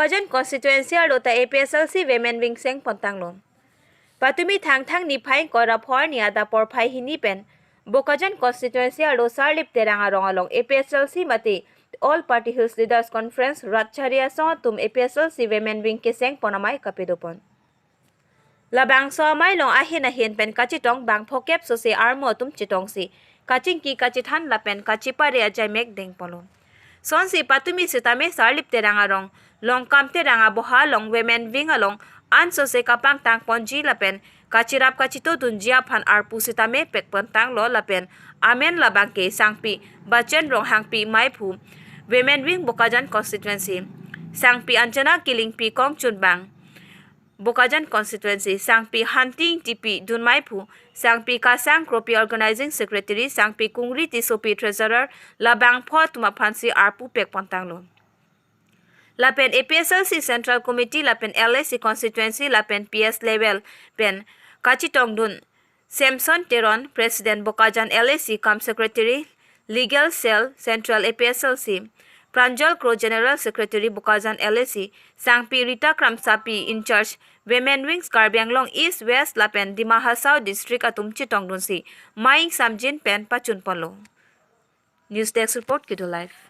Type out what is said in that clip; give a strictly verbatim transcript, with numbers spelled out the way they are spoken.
Bokajan constituency arlo ta A P H L C women wing seng pontanglo. Patumi Thangthang niphai ingkoi ra pho arni adap porphai hini pen Bokajan constituency arlo Sarlip Terang arong along A P H L C mate All Party Hills Leaders Conference Ratchari asong atum A P H L C women wing keseng pon amei kapado pon. Labangso amei along ahin ahin pen kachetong bang phokep sose armu atum chetongsi kachingki kachethan lapen kachepare ajaimek dengponlo. Sonsi patumi sitame Sarlip Terang arong Longkam Terang aboha along women wing along an sose kapangtang ponji lapen kacherap kachetodunji aphan arpu sitame pek pontanglo lapen amen labangke Sangpi Bachen Ronghangpi Meiphu, women wing Bokajan constituency, Sangpi Anjana Killingpi Kongchunbang, Bokajan constituency, Sangpi Hanti Ingtipi Dunmeiphu, Sangpi Kasang Kropi organizing secretary, Sangpi Kungri Tissopi treasurer, labang pho atum aphansi arpu pek pontanglo. Lapen A P H L C Central Committee lapen L A C constituency lapen P S level pen kachetongdun Samson Teron, President Bokajan L A C cum Secretary, Legal Cell Central A P H L C, Pranjal Kro, General Secretary Bokajan L A C, Sangpi Rita Kramsapi, in charge Women Wings Karbi Anglong East, West lapen Dima Hasao District atum chetongdunsi mei ingsamjin pen pachunponlo. News Desk Report, Kido Live.